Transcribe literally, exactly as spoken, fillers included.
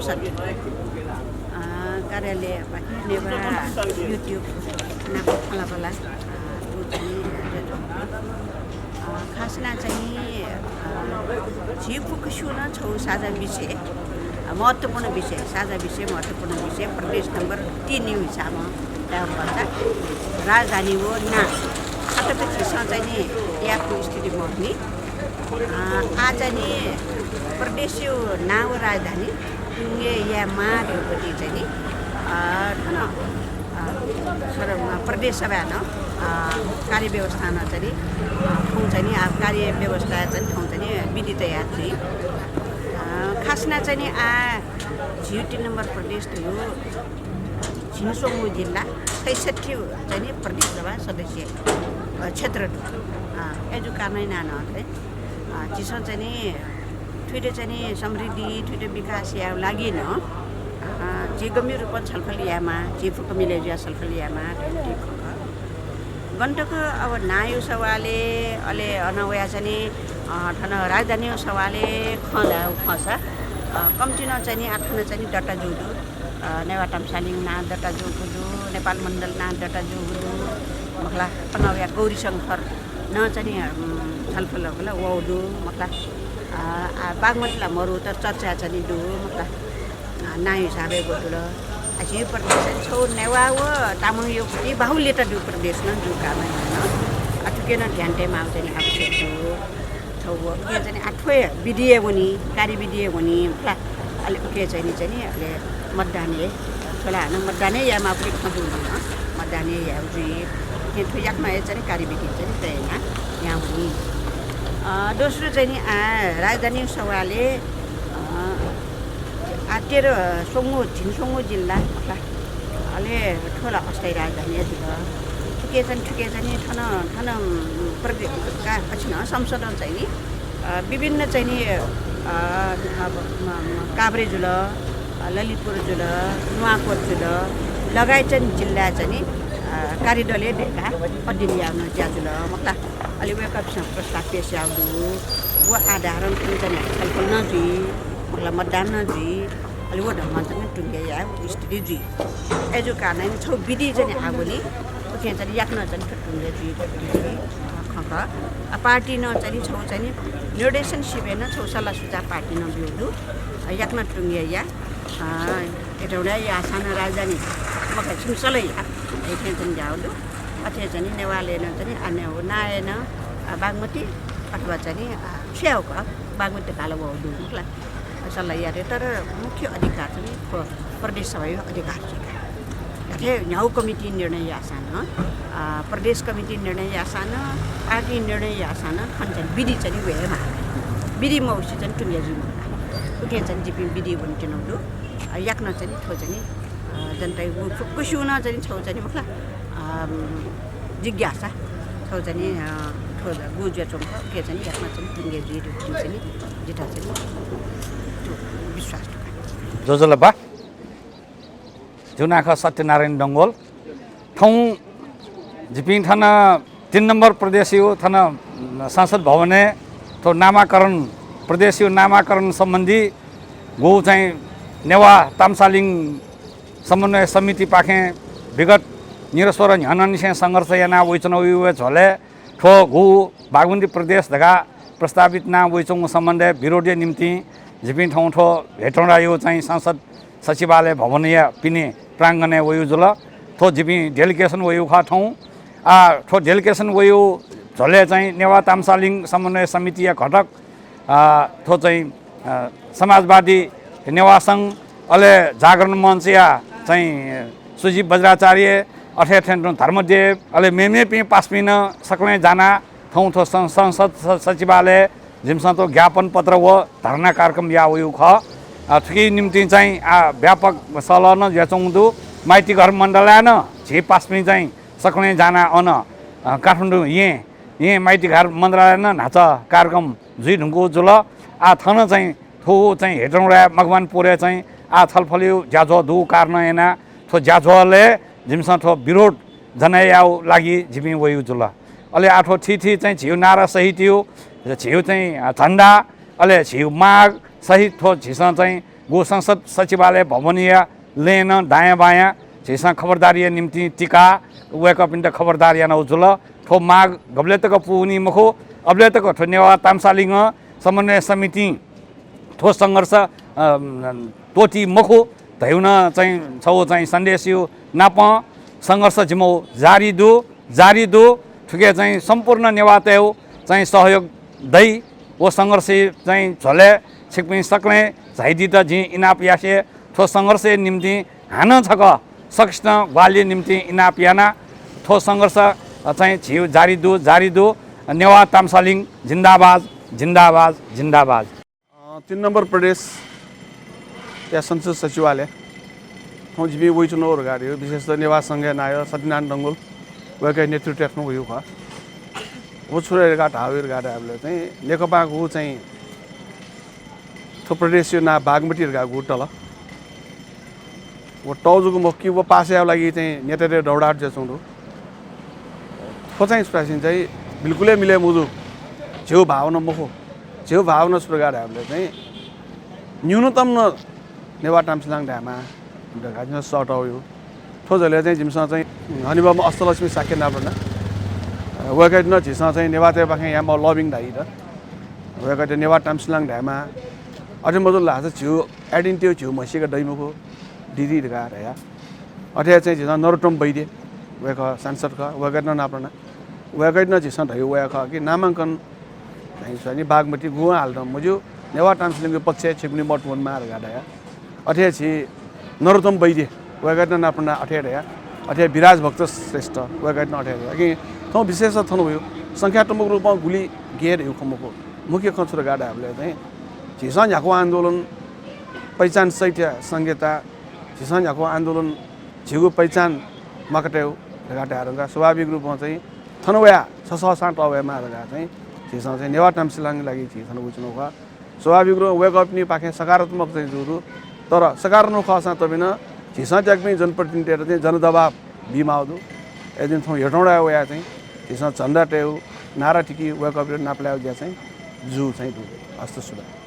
अ, कार्यालयपाखें नेवाः YouTube नाप खँल्हाबल्हा, अ, उ चाहिँ, अ, खास यानाः चाहिँ, अ, झी फुक्कसिनं छगू साझा विषय, अ, महत्त्वपूर्ण विषय, साझा विषय, महत्त्वपूर्ण विषय, प्रदेश नम्बर तीन हिसाबं धायेगु खःसा राजधानी व नां। आःतक झीसं चाहिँ नि याःगु स्थिति मखु नि। अ, आः चाहिँ नि प्रदेशया नां व राजधानी तुंगय् यायेमाः धइगु पति चाहिँ नि, अ, थन, अ, सर-, प्रदेश सभां नं, अ, कार्यव्यवस्थां नं चाहिँ नि, अ, थौं चाहिँ नि आः कार्यव्यवस्था चाहिँ थौं चाहिँ नि विधि तयार जुइ। अ, खास यानाः चाहिँ नि आः झीगु तीन नम्बर प्रदेश धइगु झिंस्वंगू जिल्ला, छैसठ्ठी चाहिँ नि प्रदेश सभा सदस्य, अ, क्षेत्र दु। अ, अय्जूगु कारणं यानाः नं अथे, अ, झीसं चाहिँ नि थुइत चाहिँ नि समृद्धि, थुइत विकास यायेगु लागि नं, अ, झी गम्भीर रूपं छलफल यायेमाः, झी फुक्क मिले जुयाः छलफल यायेमाः धइगु खँ खः। गन तक अब नांया सवालय्, अले अन वयाः चाहिँ नि, अ, थन राजधानीया सवालय् खँ ल्हायेगु खःसा, अ, कम्तिं नं चाहिँ नि आः थन चाहिँ नि दर्ता जूगु दु। अ, नेवाः ताम्सालिङ नां दर्ता जूगु दु, नेपाल मण्डल नां दर्ता जूगु दु, मखु ला। अन वयाः गौरीशंकर नं चाहिँ नि, उम्, छलफल वःगु दु, मखु ला। अ, आः बागमती ला मरु, तर चर्चा चाहिँ नि दु, मखु ला। अ, नां हिसाबय् ग्वतुल। अ, झी प्रदेश चाहिँ छगू नेवाः व तामाङया बाहुल्यता दुगु प्रदेश नं जूगु कारणं यानाः नं, अ, थुके नं ध्यान तयेमाःगु चाहिँ नि आवश्यक दु। थ्व व, उके चाहिँ नि आः थ्व हे विधि हे वनी, कार्यविधि हे वनी, मखु ला। अले उके चाहिँ नि, चाहिँ नि, अले मतदान हे, थ्व ला हानं मतदान हे यायेमाःगु खँ दु नं, मतदान हे यायेगु जुइ। उके थ्व याकनं हे चाहिँ नि कार्यविधि चाहिँ नि तय याना, याना वनी। अ, दोस्रो चाहिँ नि, आः राजधानी सवालय्, अ, आः तेह्र स्वंगू, झिंस्वंगू जिल्ला, मखु ला। अले थ्व ला अस्थायी राजधानी हे जुल। थुके चाहिँ, थुके चाहिँ नि थन, थन, उम्, प्रदे-, का-, अछि नं संसदं चाहिँ नि, अ, विभिन्न चाहिँ नि, अ, अब, म, म, काभ्रे जुल, अ, ललितपुर जुल, नुवाकोट जुल, लगायत चाहिँ नि जिल्लाय् चाहिँ नि, अ, कार्यदलय् दय्काः अध्ययन यायेगु नं ज्या जुल, मखु ला। अले वय्कःपिन्सं प्रस्ताव पेश याःगु दु। व आधारं थन चाहिँ नि छलफल नं जुइ, मखु ला, मतदान नं जुइ। अले व ढंगं चाहिँ नि तुंगय् यायेगु स्थिति जुइ। अय्जूगु कारणं छगू विधि चाहिँ नि आः वनी, उकिं चाहिँ नि याकनं चाहिँ नि थ्व तुंगय् जुइ, जुइ, अ, खँ खः। अ, पार्टी नं चाहिँ नि छगू चाहिँ नि निर्देशन सिबय् नं छगू सल्लाह सुझाव पार्टी नं ब्यूगु दु। अ, याकनं तुंगय् या, अ, हेटौँडाय् याःसां नं राजधानी मखु, छिं सल्लाह या, अथे चाहिँ नि याःगु दु। अथे चाहिँ नि नेवालय् नं चाहिँ नि, अ, ने-, व नांय् नं, अ, बागमती अथवा चाहिँ नि, अ, छु यायेगु खः, बागमती धकाः ला वःगु दु, मखु ला। सल्लाह याये, तर मुख्य अधिकार चाहिँ नि प्र-, प्रदेश सभाया अधिकार जुइ का। अथे न्ह्यागु कमिटीं निर्णय याःसां नं, अ, प्रदेश कमिटीं निर्णय याःसां नं, पार्टीं निर्णय याःसां नं, थन चाहिँ नि विधि चाहिँ नि वयेमाः। विधि मवसे चाहिँ नि तुंगय् जुइ मखु का। उकिं चाहिँ नि जिपिं विधि वनेत्यनागु दु। अ, याकनं चाहिँ नि थ्व चाहिँ नि, अ, जनताया व फुक्कसिनं चाहिँ नि छगू चाहिँ नि, मखु ला, अ, जिज्ञासा, छगू चाहिँ नि, अ, थ्व गु जुयाच्वंगु खः, उकिं चाहिँ नि याकनं चाहिँ नि तुंगय् जुइ धइगु चाहिँ नि जितः चाहिँ नि थ्व विश्वास दु का। ज्वजलपा। जिगु नां खः सत्यनारायण डंगोल। थौं जिपिं थन तीन नम्बर प्रदेशया थन संसद भवनय् थ्व नामाकरण, प्रदेशया नामाकरण सम्बन्धी गु चाहिँ नेवाः ताम्सालिङ समन्वय समितिपाखें विगत निरस्वर न्ह्यःनंनिसें संघर्ष याना वइच्वनागु झ्वलय् थ्व गु बागमती प्रदेश धकाः प्रस्तावित याना वइच्वंगु सम्बन्धय् विरोधया निंतिं जिपिं थौं थ्व हेटौँडाया चाहिँ संसद सचिवालय भवनया पिने प्राङ्गणय् वइगु जुल। थ्व जिपिं delegation वइगु खः थौं। आ, थ्व delegation वइगु झ्वलय् चाहिँ नेवाः ताम्सालिङ समन्वय समितिया घटक, आ, थ्व चाहिँ, आ, समाजवादी नेवाः संघ, अले जागरण मञ्चया चाहिँ सुजीव बज्राचार्य, अथे थें तुं धर्मदेव, अले मेमेपिं पासापिं नं सकलें जानाः थौं थ्व सं-, संसद स-, सचिवालयय् जिमिसं थ्व ज्ञापन पत्र व धर्ना कार्यक्रम याः वइगु खः। अ, थुकिया निंतिं चाहिँ, आ, व्यापक सल्लाह नं जुयाच्वंगु दु। माइतीघर मन्त्रालयं नं झी पासापिं चाहिँ सकलें जानाः अन, अ, काठमाडौं येँ, येँ माइतीघर मन्त्रालयं नं न्हाचः कार्यक्रम जुइ धुंकूगु जुल। आ, थन चाहिँ थ्व चाहिँ हेटौँडाया मकवानपुरय् चाहिँ आ छलफलया ज्याझ्वः दुगु कारणं यानाः थ्व ज्याझ्वलय् जिमिसं थ्व विरोध जनायेयागु लागि जिपिं वइगु जुल। अले आ थ्व थीथी चाहिँ झीगु नारा सहितया, झीगु चाहिँ, आ, झन्डा, अले झीगु माग सहित थ्व झीसं चाहिँ गु संसद सचिवालय भवनया लँय् नं दायाँ बायाँ झीसं खबरदारीया निम्तिं तिकाः वय्कःपिन्त खबरदार यानागु जुल। थ्व माग गबलय् तक पूवनी मखु, अबलय् तक थ्व नेवाः ताम्सालिङ समन्वय समितिं थ्व संघर्ष, अ, त्वःती मखु धयागु नं चाहिँ छगू चाहिँ सन्देशया नापं संघर्ष जिमिगु जारी दु, जारी दु। थुके चाहिँ सम्पूर्ण नेवाःतय्गु चाहिँ सहयोग दइ। व संघर्ष चाहिँ झ्वलय् छिकपिं सकलें झाइदीत जिं इनाप यासे। थ्व संघर्षया निम्तिं हानं छकः सकसितं ग्वाहालिया निम्तिं इनाप याना। थ्व संघर्ष, अ, चाहिँ झीगु जारी दु, जारी दु। नेवाः ताम्सालिङ जिन्दाबाद, जिन्दाबाद, जिन्दाबाद। अ, तीन नम्बर प्रदेशया संसद सचिवालय थौं जिपिं वइच्वनागु धकाः धइगु, विशेषतः नेवाः संघया नायः सत्यनारायण डंगोल वय्कःया नेतृत्वय् थन वइगु खः। व छु धकाः धाःगु धकाः धायेबलय् चाहिँ नेकपां गु चाहिँ थ्व प्रदेशया नां बागमती धकाः गु तल। व तःगु जक मखु कि व पास यायेगु लागि चाहिँ नेतातय् दौडादौड जुयाच्वंगु दु। थ्व चाहिँ सुथासिं चाहिँ बिल्कुलै मिले मजू। झीगु भावना मखु। झीगु भावना छु धकाः धायेबलय् चाहिँ न्यूनतम नं नेवाः ताम्सालिङ धायेमाः धकाः जिमिसं सःतःगु। थ्व झ्वलय् चाहिँ जिमिसं चाहिँ हनेबहःम्ह अष्टलक्ष्मी शाक्य नापं नं, अ, वय्कःयात नं झीसं चाहिँ नेवाःतय्पाखें याःम्ह lobbying धाइ त। वय्कःयात नेवाः ताम्सालिङ धायेमाः। अथे मजुल धाःसा झीगु identity झीगु म्हसीका दइ मखु, दिदी धकाः धया। अथे हे चाहिँ झीसं नरोत्तम वैद्य, वय्कः सांसद खः, वय्कःयात नं नापं नं, वय्कःयात नं झीसं धयागु वया खः कि नामांकन चाहिँ बागमती गुं हालेत मज्यू, नेवाः ताम्सालिङया पक्षय् छिकपिनि मत वनेमाः धकाः धया। अथे हे झी नरोत्तम वैद्य, वय्कःयात नं नापं नं अथे हे धया। अथे हे विराज भक्त श्रेष्ठ, वय्कःयात नं अथे हे धया। कि थौं विशेष थन वइगु संख्यात्मक रूपं गुलि गय् धइगु खँ मखु। मुख्य खँ छु धकाः धायेबलय् चाहिँ झीसं न्ह्याक्व आन्दोलन, पहिचान सहितया संघीयता, झीसं न्ह्याक्व आन्दोलन झीगु पहिचान म्वाकातयेगु धकाः धाये धुंकाः स्वाभाविक रूपं चाहिँ थन वयाः छसःसां तःवयेमाः धकाः चाहिँ झीसं चाहिँ नेवाः ताम्सालिङया लागि झी थन वइच्वनागु खः। स्वाभाविक रूपं वय्कःपिनिपाखें सकारात्मक चाहिँ जूगु दु, तर सकारात्मक खःसां तबि नं झीसं त्याकपिं जनप्रतिनिधितय्त चाहिँ जनदबाब बीमाःगु दु। अय्जूगुलिं थौं हेटौँडाय् वयाः चाहिँ झीसं झन्डा तयेगु, नारा थिकी, वय्कःपिन्त नापलायेगु ज्या चाहिँ जूगु चाहिँ दु। हस्त सुभाय्।